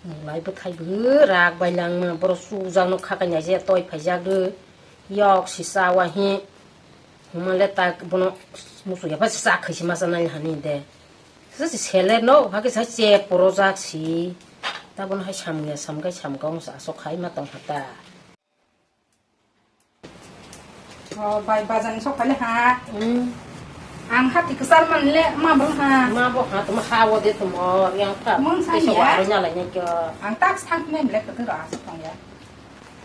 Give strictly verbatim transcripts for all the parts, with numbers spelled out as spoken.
Mulai bwthai bwrwi rak bai langma, borok chujakno khakai naijak, toi phaijak rw. Yok si chawa hi. Hwnmale ta bono muchuk yapha chak khai si ma chanai hani de. Sa si seler no, hake sa che porojak si. Ta bono hai samya samkai samka wng sa asok khai ma tong hata. O, bai, bazar ni sok phai le ha. Hmm. Ang hati kwchar man le, ma bo ha. Ma bo ha, tamo ha o de tamo, yang ta. Mung sa tei sok ya? Aro nyalai nya kyo. Ang tak sang ne le, kwtwro asok tong ya.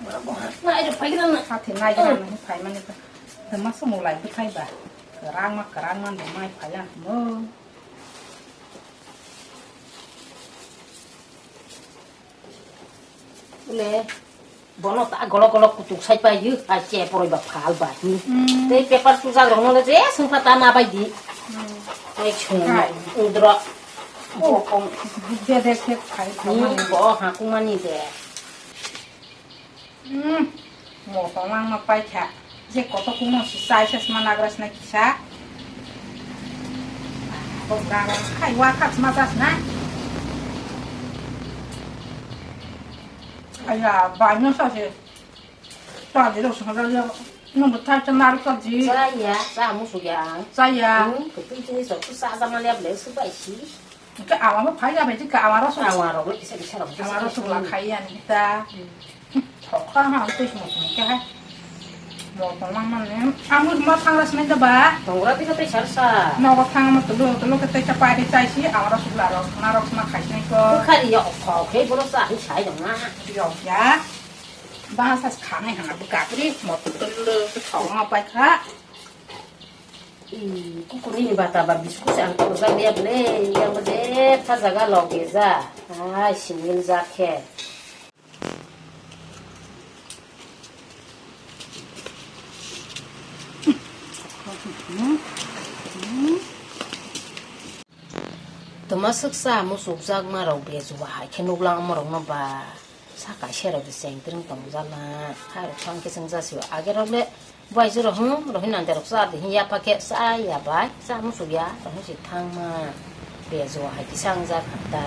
Ma bo ha, na iro phai gra na. Hati nai gra na, phai mani ta. Tamo sumo lai bwthai ba. Kwrang ma, kwrang man bo mai phai ya. Mo. Le. Bono ta golok golok kutuk sai pai yu, a che poroi ba phal ba hi. Hmm. Tei paper chujak rok no le je sungkha ta na bai di. Hmm. Tei chung hai. Udro. Oh. Bokong. Bukde de khe khai Hmm, khamani. Bo ha kumani de. Hmm. Mo tong lang ma pai kha. Je koto kuno si sai ses ma nagra sna kisa. Bo gara khai wa khas ma jas na. Aya, bai no sa se. Tadi rok songkha ya. Nung bo thai cha nar ka ji. Chaya, cha musu ya. Chaya. Hmm, kutui chini sok tu sa sa ma liap le su bai si. Ke awa mo phai ya bai ji ka awa rok song. Awa rok le kisa kisa rok. Awa rok song la khai ya ni ta. Hmm. Thokha ha tei song song ke hai. Mo tong mang man ne. Amu ma thang ras nai da ba. Tongra ti ka tei sar sa. Nogo thang ma tulu tulu ke tei cha pai de chai si awa rok song la rok na rok ma khai nai ko. Khari ya khok he bolo sa hi sai dong na. Yo ya. Bahasa khanai hana bwkakri motor tolo thawng pai kha. Kukuruni bata ba biscuit ang to ja liya ble, yang je tha jaga log ge ja. Ai singil ja khe. Toma swksa musuk jakma rok bejuwa hai khe nuklang omo rok no ba. Sa kaisa rok de cheng twrwng tong jala. Hai rok thang khe chwng jasio. Age rok le bai juro hwn rohi nang derok cha de hin yapha khe cha ya bai. Cha musuk ya rohi si thang ma. Bejuwa hai kisa ang jak ta.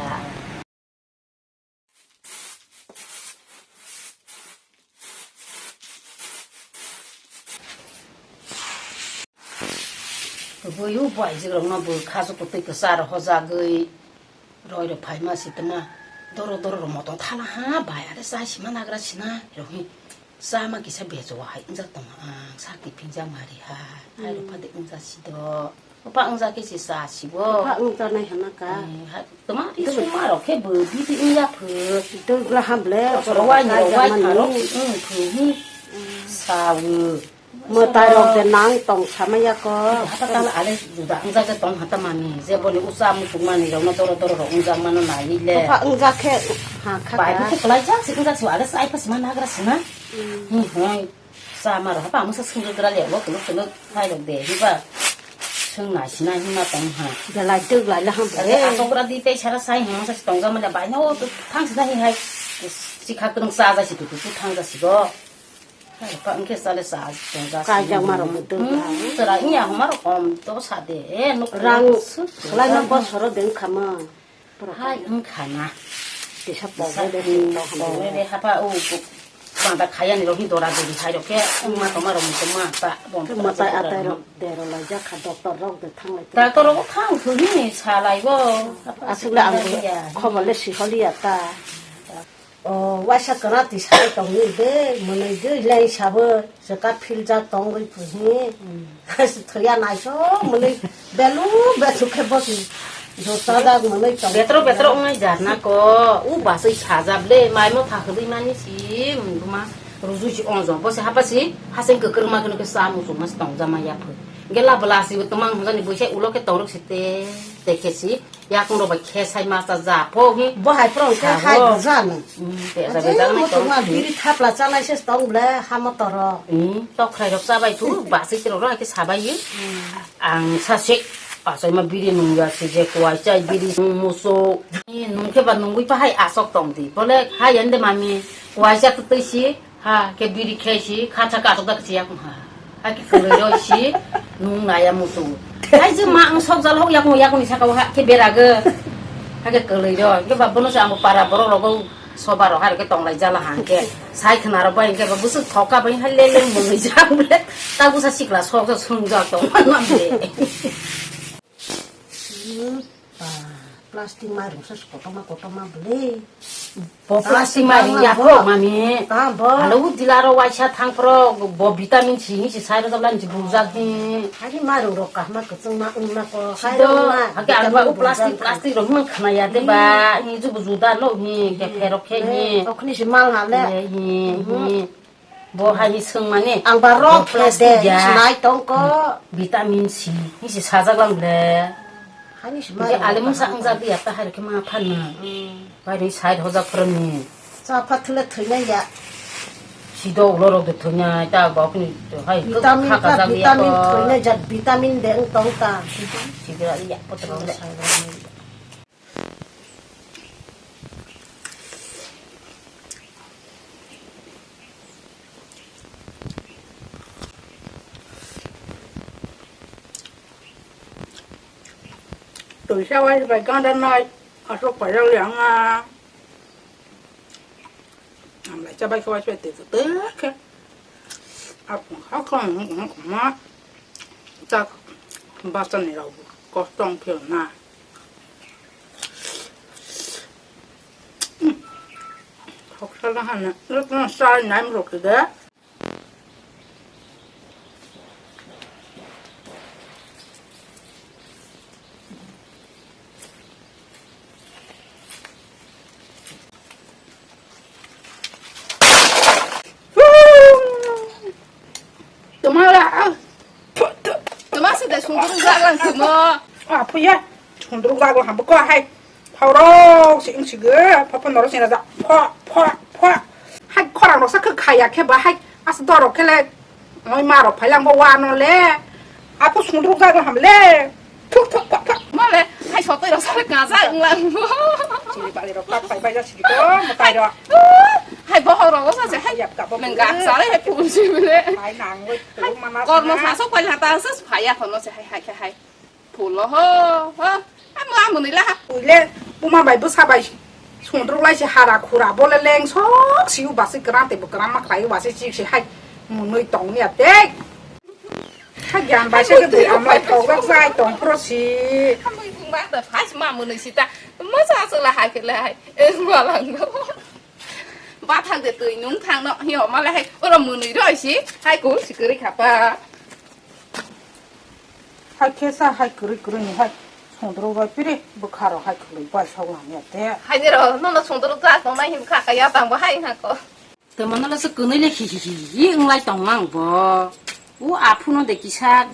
Kwbui o baijik rok no bo khasu kwtwi kwchar hojagwi roi rok phaima si tma doro doro rok motom thala ha bai are chai sima nagra sina rok hi chama kisa bejo hai wngjak tong ang sak tiphing jak mari ha hai rok phade wngjak si do. Bupha wngja khe se cha sibo. Bupha wngjanai hwnna ka. Eh, ha, toma ri suma rok khe bo bidi wngya pho. Dol bla ham ble, borok wai ni rok wai kha rok wng pho hi. Sawo. Mwtai rok de nang tong samaya ko. Hata tala ale juda wngja je tong hata mani. Je boni usa muchung mani rok no doro doro rok wngja mano nai le. Bupha wngja khe ha kha ka. Bai khe kwlai jak si wngja si ale sai pa sima nagra sima. Hi hoi. Chama rok hapa masa sungdra le lo kulo kulo phai rok de hiba sung nai sinai hima tong ha. Belai tuk lai la ham. Ade asok ra di tei sara sai hima sa tong ga mane bai no to thang sa hi hai. Si kha krung sa ja si tu tu thang ja si go. Hai pa angke sa le sa tong ja si. Kai jang ma rok tu. Sara iya homa rok om to sa de e nuk rang su. Lai ma bo soro deng khama. Hai wngkha na. Tisa pogre de, pogre de hapa o panda khaya ni rok ni dora dori hai rok khe wngma tongma rok ni tongma ta bon. Matai atai rok dero lai jak kha doctor rok de thang lai. Doctor rok thang thuni salai bo. Aswk le ang khobor le siholiya ta. O waisa kwna twi sai tongwi de mwnwi de leng sabo. Seka philjak tongwi phuhi. Thoya naisok mwnwi belu belu khe bosi. Jotajak mwnwi tong. Betro betro wngnai jarna ko. U baswi sajak le maimo thakhwlwi mani si munduma. Rujui si onjo bosi hapasi hasing kwkrwma khe nokhe sa muchungma si tongjama yaphu. Gela bela si twmang hwnjani buisai ulo khe tongrok si te te khe si. Yakung rok bai khe sai masa ja pho hi. Bo hai phrong khe hai bo ja no. Hmm, te ja be jang nai tong. Biri thapla chanai se tong ble ha motor rok. Hmm, tok khrai rok chabai thu, ba se rok hai khe sabai. Hmm. Ang sa se asai ma biri nung ya se je kwai chai biri nung muso. Nung khe ba nungwi pa hai asok tong di. Bole hai ende mami kwai cha twi si. Ha, khe biri khe si, kha cha ka asok da khe yakung ha. Ha khe kwlwi roi si, nung naya mutu. Hai je ma ang sok jal hok yakung yakung ni saka ha, khe bera ge. Hake kwlwi rw, hwnkhe ba bono se ang para borok rogo soba rok hai khe tonglai jala hang khe. Sai khna rw bai hwnkhe ba bwswk thoka bai hai le le mwnwi jak bwle. Ta bwsa sikla sok sok swngjak tong ma bwle. Plastic mairum se kotorma kotorma bwle. Bo plastic mairum ya bo. Mami. Ta bo. Alo u dila ro waisa thang pro bo vitamin C ni si sai ro jabla ni si bujak hi. Hai mairum rok kahma kwchwng ma wng na ko. Sido, hake ang ba plastic, plastic rok mang khna ya de ba. Hi ju buju da no hi ke pherok khe hi. Okni si mal ha le. Hi hi. Bo hai hi swngmani. Ang ba rok plastic ya. Nai tong ko. Vitamin C ni si sajak lang le. Hai ni si mal. Alimung sa ang jadi ya ta hai khe ma phan na. Bai ni side hoja phoroni. Cha pha thule thwina ya. Sido ulo rok de thwina ta ba kuni hai. Vitamin ka, vitamin thwina jat vitamin de ang tong ta. Sigira ya potro le. Tui sa wai bai ganda nai asok pajak liang a. Amlai chabai khe waisai twi kwtwk khe. Apung ha khong ma chak bachani rok kosto wng phiyok na. Hoksa na hana, lok na sa nai mrok de. Tuma la, ah. Tuma se de sunduruk jak lang tuma. Ah, puya. Sunduruk jak lang, hambo ko hai. Phorok si wng si ge, pha pha norok sina ja. Pho, pho, pho. Hai khorang rok sa khe khaya khe ba hai. As dorok khe le. Moi ma rok phai lang bo wa no le. Apo sunduruk jak lang ham le. Thuk, thuk, thuk, thuk. Male, hai sotoi rok sale kaja wnglang bo. Chini bali rok tak pai pai ja sidi ko, matai rok. Hai bohok rok sa se hai. Yap ka bo. Nang gak sale hai pun si bile. Hai nang woi, hai, mana kormo sana. Sasok pai hata sa phaya kono se hai, hai, hai. Phulo ho, ho. Amu, amu ni la ha. Uile, buma bai bwsa bai. Sundruk lai se hara khura bole leng sok si u basi kran te bo kran ma khlai u basi chik si hai. Munui tong ya te. Ha gyan bai se ke bui amlai phok jak sai tong phro si. Amui bung ba da phai ma munui si ta. Ma sa sa la hai ke la hai. E ma lang do. Ba thang de tui nung thang no hi ho ma la hai. Oro munui roi si. Hai ko si kri kha pa. Hai khe sa hai kwrwi kwrwi ni hai songdoro bai piri bwkha rok hai khwlwi bai sok nang ya te. Hai ni ro no no songdoro ta tong nai hin kha ka ya tang bo hai ha ko. Tamo no se kwnwi le hi hi hi hi wng lai tong ang bo. U aphu no de kisa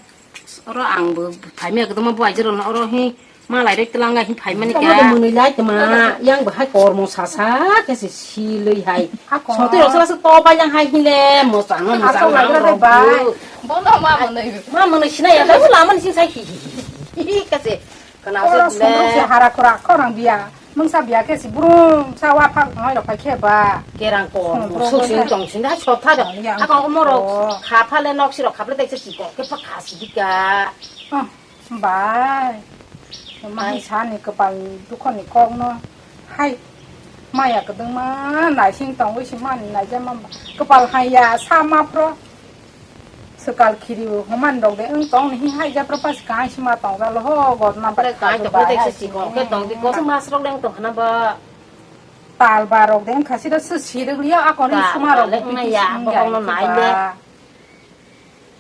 oro ang bo phai me kwdama bo aijero no oro hi ma lai rek tlang ga hi phai mani ka. Tamo de mwnwi lai tma yang bo hai kormo sa sa khe se silwi hai. Sotwi rok sala se to bai yang hai hile mo chang mo chang. Bono ma mwnwi. Ma mwnwi sinai ya, lama ni sing sai hi hi hi hi hi kase. Kana se le. Hara khura khorang biya. Mungsa biya khe si burung sa wa phak ngai rok pai khe ba. Kerang ko. Sung sung tong sing da chok tha da. Ako mo rok kha pha le nok si rok kha pha le tek se si ko. Ke pha kha si di ka. Bai. Mahi sani kwpal dukhoni kokno hai maya kwdwngma naising tongwi se mani naijama kwpal haiya sama phro swkal khiri humani rok de wng tong ni hai japra pas kaisa ma tong jalo ho godna bai kai to bai hai si ko ke tong di ko mas rok deng tong khana ba tal ba rok de wng kha sida se sirwk liya akon suma rok de piti ya sung ya bokong no nai le.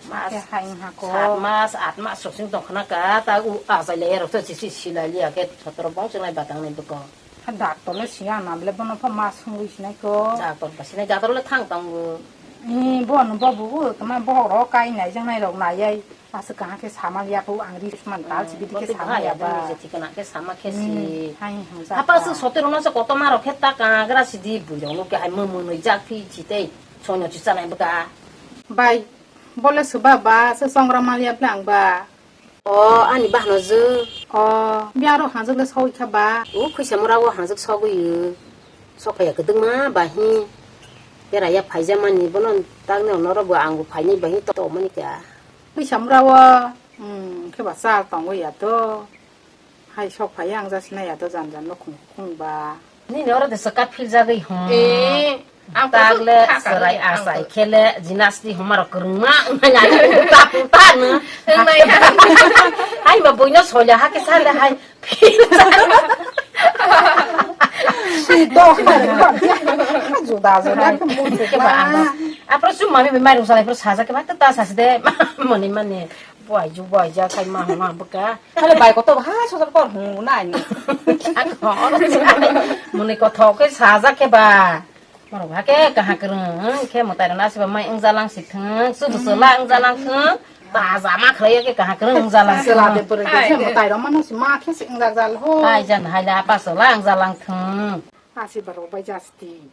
Mas, sat mas, at mas rok sing tong khna ka, ta u achai le rok se si si lai liya khe sotoro bong chenglai batang ni bwkang. Ha doctor le siya na bole bono pha mas hungwi sinai ko. Doctor ba sinai doctor le thang tongo. Ni bono bo bu u kma bohok rok kai nai jang nai rok nai ai. Aswk kaham khe sama liya ko ang ri man tal si bidi khe sama ya ba. Ni je thikana khe sama khe si. Hai hung ja. Hapa su sotoro no se koto ma rok khe ta ka gra si di bu rok no khe hai mung mung nui jak phi si tei. Soino si chanai bwkha. Bai. Bole swba ba, se songra maliya bwle ang ba. O, ani bahno jwk. O, biyaro hanjwk le sogwi kha ba. O, khwisa mura o hanjwk sogwi o. Sophaya kwdwkma ba hi. Beraya phaijamani bono takni onoro bo ang bo phainai ba hi to mani kha. Khwisa mura o, hmm, khe ba chal tongwi ya to. Hai sok phai ang jasi nai ato jan jan no khung khung ba. Nini oro de saka phil jagwi hon. Eh, ang tagle kha ka serai rwi ang asai to. Khele jinasti homaro kwrwngma wngnai ai ta ta no. Wngnai ai. Hai ma boino soila ha ke sale hai. Si do. Juda juda ke mun ke ba. Apro su mami mai rung salai pro saja ke ba ta ta sasi de. Mani mani. Buai ju buai ja kai ma ma buka. Hale bai ko to ha so so kor hu na ni. Muni ko thok ke saja ke ba. Moro ba ke kaha krung ke mo tai na si ba mai ung jalang si thung su bu so la ung jalang thung. Ta ja ma khlai ke kaha krung ung jalang thung. Sela de pura ke mo tai ro ma no si ma khe si ung jak jal ho. Ai jan hai la pa so la ung jalang thung. Asi baro bai jasti.